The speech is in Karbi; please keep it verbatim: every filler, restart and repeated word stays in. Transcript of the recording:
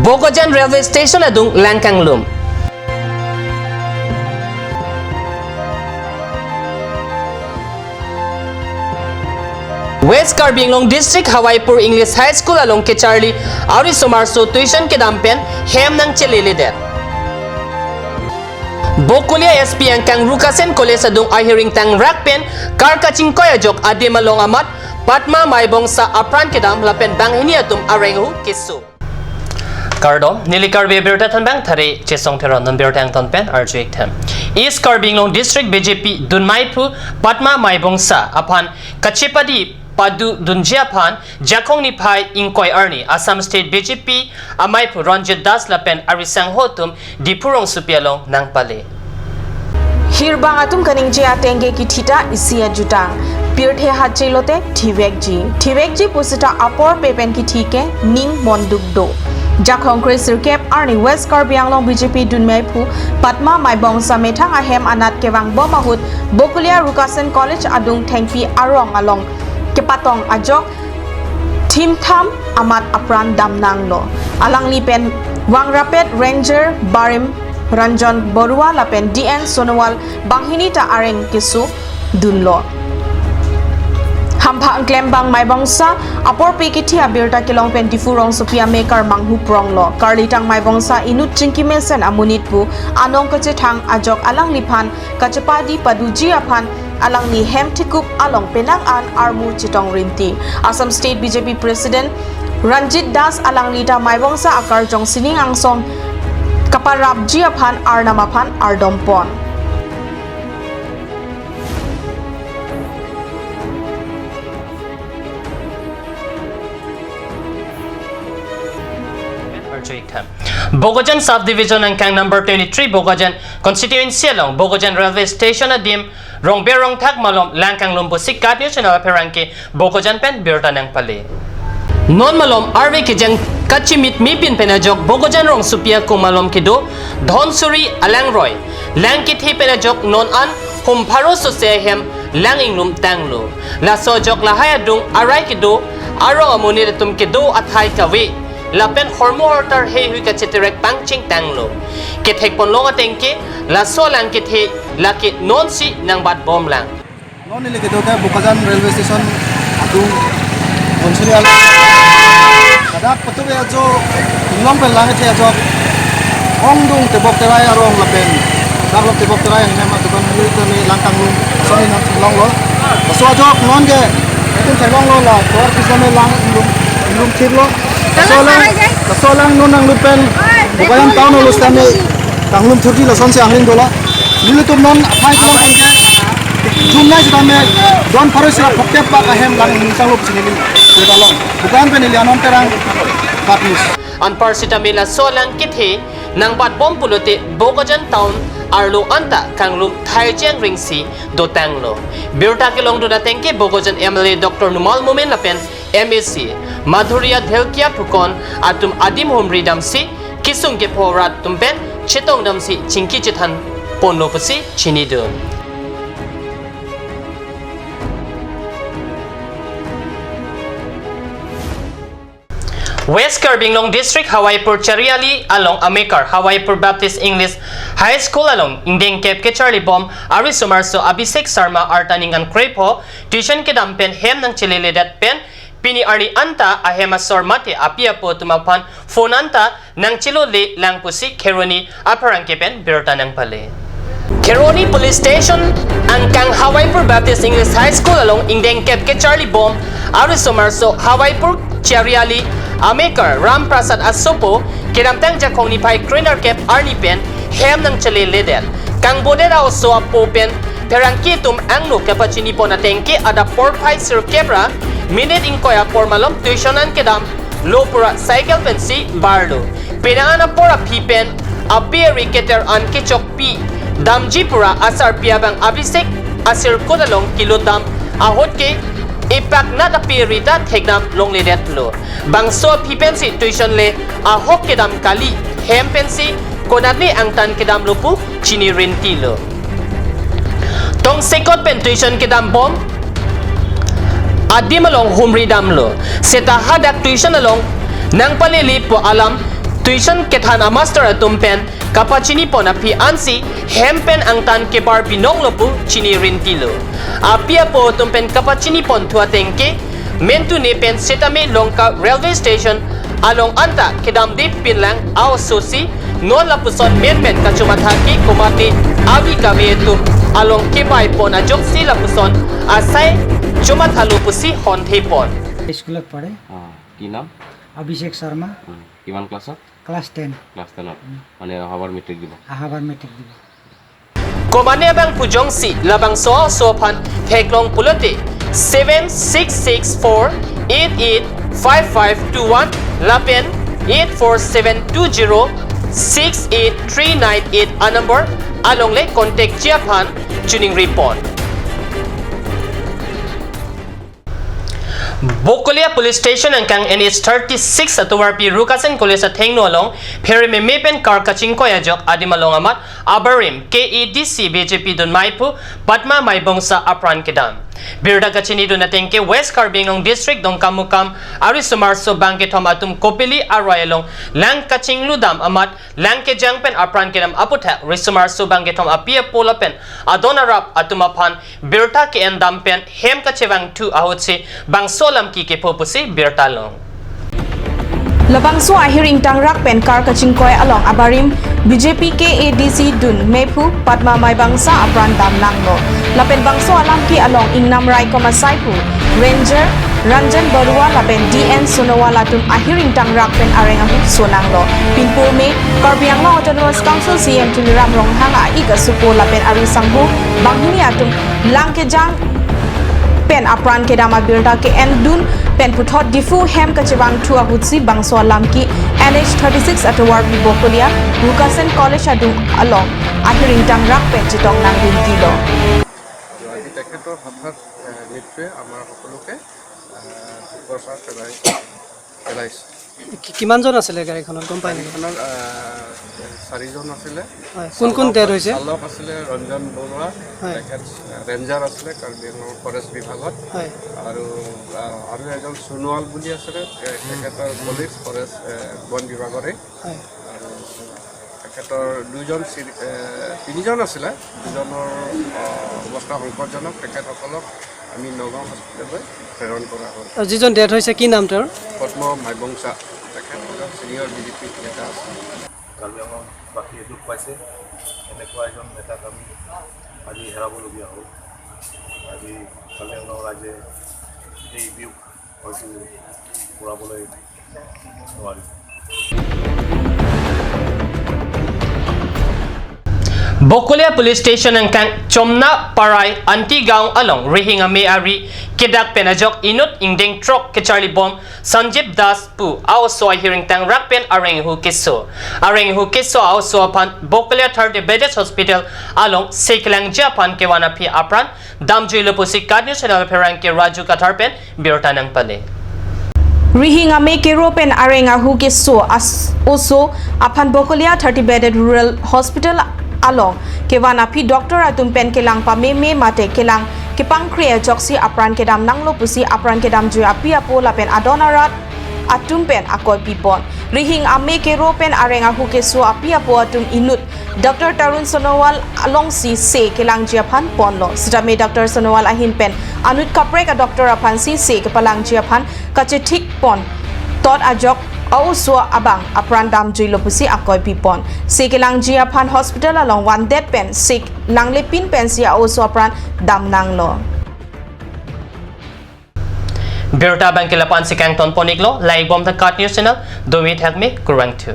Bokajan Railway Station adung lang kanglum. West Karbi Anglong District Hawaipur English High School along kecharli arisomar aso tuition kedam pen hem nangcheleledet. Bokolia S P angkang Rukasen College adung ahiring tangrak pen car kachingkoi ajok adim along amat Padma Maibongsa apran kedam lapen banghini atum areng ahu keso. Kardom, neli Karbi Abirta Thanbang Thari Chesong Theron, non birta angton pen arju-ik them. East Karbi Anglong District B J P dunmeiphu Padma Maibongsa aphan kachepadi padodunji aphan Jakhong niphai ingkoi arni Assam State B J P ameiphu Ranjit Das lapen arisangho atum Diphu rongsopi along nangpale. Hirbang atum kaningje ateng ke kithita isi ajutang. Pirthe hatche lote thivekji. Thivekji pusita apor pe pen kithi ke ning monduk do. Jakhong kre sirkep arni West Karbi Anglong B J P dunmeiphu Padma Maibongsa methang ahem anat kevangbom ahut Bokolia Rukasen College adung thengpi arong along kepatong ajok thimtham amat apran damnanglo. Alangli pen Wangrapet Ranger Barim Ranjan Barua lapen D N Sonowal banghini ta areng keso dunlo. Hampha angklem bang Maibongsa apor pe kithi abirta kelong pen Diphu rongsopi amekar manghu pronglo. Karlitang Maibongsa inut chingki mesen amonit pu anong kachethang ajok alangliphan kachepadi padoji aphan alangli hem thikup along penang an armu chetong rinti. Assam State B J P President Ranjit Das alangli ta Maibongsa akarjong sining angsong kaparapji aphan arnam aphan ardompon. Bokajan Sub Division angkang number twenty-three Bokajan Constituency along Bokajan Railway Station adim rongber rongthak malom lang kanglum pusi KAT News Channel apherangke Bokajan pen birta nangpale. Non malom arve kejang kachimit mipin pen ajok Bokajan rongsopi ako malom kedo Dhonsuri alangroi lang kethe pen ajok non an hum pharo sose ahem lang inglum tanglo. Laso ajok lahai adung arai kedo arong amonit atum kedo athai kave lapen hormu hortar heihui kacheterek pangcheng tanglo. Kethek ponlong ateng ke laso lang kethe lake nonsi nangbatbomlang. Non neli kedo ke Bokajan Railway Station adung Dhonsuri along. Ladak patu ke ajo inglong pen lang kethe ajok ongdung tebok terai arong lapen dak lok tebok terai hingga ma dukan hulu kami lang kanglum soni nangchelonglo. Laso ajok non ke itum chelonglo la tovar kisame lang inglum inglum thirlo. Laso lang, laso lang non nanglut pen Bokajan town along sitame kanglum thurji lasonsi angring dola. Nelitum non aphai kelong ke jumnai sitame don pharo sira phokep bak ahem lang ningchanglo pusi neli kedalong. Bokajan pen neli Anon Terang, KAT News. Anpar sitame laso lang kethe nangbatbom pulote Bokajan town arlo anta kanglum thaiji angring si dotanglo. Birta kelongdun ateng ke Bokajan M L A Doctor Numal Momin lapen M A C Madhurya Dhelkia Phukon atum adim humri damsi kesung kepho rat atum pen chetong damsi chingki chethan ponlo pusi chinidun. West Karbi Anglong District Hawaipur Chariali along amekar Hawaipur Baptist English High School along ingdengkep kecharlibom arisomar aso Abhishek Sharma arta ningkan krepho tuition kedam pen hem nangcheleledet pen pini arni anta ahem asor mate api apo atum aphan phone anta nangchelole lang pusi Kheroni apherangke pen birta nangpale. Kheroni Police Station angkang Hawaipur Baptist English High School along ingdengkep kecharlibom arisomar aso Hawaipur Chariali amekar Ram Prasad asopo kedamtang Jakhong niphai krenerkep arni pen hem nangcheleledet. Kangbodet aoso apo pen pherangke atum angno kapachinipon ateng ke adap porphai sirkep ra minute ingkoi apor malom tuition an kedam lo pura cycle pensi barlo. Penang an apor aphi pen ape ari keter an kechokpi damji pura asarpi abang Abhishek asirkut along kilo dam ahut ke ipaknat ape ari ta thekdam longledetlo. Bangso aphi pensi tuition le ahok kedam kali, hem pensi konatne angtan kedamlo pu chini rintilo. Tongsekot pen tuition kedambom adim along humri damlo. Seta hadak tuition along nangpalele pu alam Tuition kethan amaster atum pen kapachini pon aphi ansi hem pen angtan kebar binong lo pu chini rinti lo. Api apo atum pen kapachini pon thu ateng ke mentune pen setame Longka railway station along anta kedamde pinlang a-oso si non lapuson men men kachomatha ke komate avi kave atum along kebai pon ajoksi lapuson asai chomatha lo pusi honthe pon. স্কুলত পঢ়ে। অ, কি নাম? অভিষেক শৰ্মা। উম, কিমান ক্লাছত? Class ten. Class টেনত। উম। মানে অহাবাৰ মেট্ৰিক দিব? অহাবাৰ মেট্ৰিক দিব। Komane abang pu jongsi labangso a-oso aphan theklong pulote seven six six four eight eight five five two one lapen eight four seven two zero six eight three nine eight a-number alongle contact ji aphan choningri pon. Bokolia Police Station angkang N H thirty-six atovarpi Rukasen College athengno along phere meme pen car kachingkoi ajok adim along amat abarim K A D C B J P dun maiphu Padma Maibongsa apran kedam. Birta kachinidun ateng ke West Karbi Anglong District Dongkamukam arisomarso bangkethom atum Kopili aroi along lang kachingludam amat lang kejang pen apran kedam aputhak risomarso bangkethom api apo lapen adon arap atum aphan birta ke-endam pen hem kachevangthu ahutsi bangso alam ke kepho pusi birta long. Labangso ahir ingtangrak pen car kachingkoi along abarim B J P K A D C dun maiphu Padma Maibongsa apran damnanglo. Lapen bangso alam ke along ingnam raikom asaiphu Ranger Ranjan Barua lapen D N Sonowal atum ahir ingtangrak pen areng ahu sonanglo. Pinpur me Karbi Anglong Autonomous Council C E M Tuliram Ronghang a-ik asupo lapen ari sangho banghini atum lang kejang pen apran kedam abirta ke-endun pen puthot Diphu hem kachevangthu ahutsi bangso alam ke N H thirty-six atovarpi Bokolia Rukasen College adung along ahir ingtangrak pen chetong nangduntilo. আজি তেখেতৰ হঠাৎ, এ, মৃত্যুৱে আমাৰ সকলোকে, এ, দুখৰ ছাঁ পেলাই, পেলাইছে। কি-, কিমানজন আছিলে গাড়ীখনত, গম পায় নেকি? গাড়ীখনত, এ, চাৰিজন আছিলে। হয়, কোন কোন চালক, ডেড হৈছে? চালক আছিলে ৰঞ্জন বৰুৱা, হয়। তেখেত, এ, ৰেঞ্জাৰ আছিলে কাৰ্বি আংলং ফৰেষ্ট বিভাগত। হয়। আৰু, এ, আৰু এজন সোণোৱাল বুলি আছিলে, এ, তেখেতৰ কলিগ ফৰেষ্ট, এ, বন বিভাগৰে। হয়। আৰু তেখেতৰ দুজন চিৰি-, এ, তিনিজন আছিলে, দুজনৰ, অ, অৱস্থা সংকটজনক। তেখেতসকলক আমি নগাঁও হস্পিটেললৈ প্ৰেৰণ কৰা হ'ল। আৰু যিজন ডেড হৈছে, কি নাম তেওঁৰ? পদ্ম মাইবংচা, তেখেত এজন ছিনিয়ৰ বি জে পি নেতা আছিল। কাৰ্বি আংলংবাসীয়ে দুখ পাইছে, এনেকুৱা এজন নেতাক আমি আজি হেৰাবলগীয়া হ'ল। আজি কাৰ্বি আংলং ৰাইজে এই বিয়োগ হয়তো পুৰাবলৈ নোৱাৰিব। Bokolia Police Station angkang Chomna Parai Anti Gaon along Rihing Ame ari kedak pen ajok inut ingdeng throk kecharli bom Sanjib Das pu a-oso ahir ingtangrak pen areng ahu keso. Areng ahu keso a-oso aphan Bokolia thirty bedded hospital along se kelangji aphan kevan aphi apran damjuilo pusi KAT News Channel pherangke Raju Kathar pen birta nangpale. Rihing Ame kero pen areng ahu keso a-oso aphan Bokolia thirty bedded rural hospital along kevan aphi doctor atum pen kelang pameme mate kelang kepangkre ajoksi apran kedam nanglo pusi apran kedamjui api apo lapen adon arat atum pen akoi pipon. Rihing Ame kero pen areng ahu keso api apo atum inut Doctor Tarun Sonowal alongsi se kelangji aphan ponlo. Sitame Doctor Sonowal ahin pen anut kaprek a-doctor aphansi se kepalangji aphan kachethik pon tot ajok a-oso abang apran damjuilo pusi akoi pipon. Se kelangji aphan hospital along vandet pen se langlepin pensi a-oso apran damnanglo. Birta abang ke lapu-ansi kangton pon-iklo, like bom ta KAT News Channel, domi thakmi kurvangthu.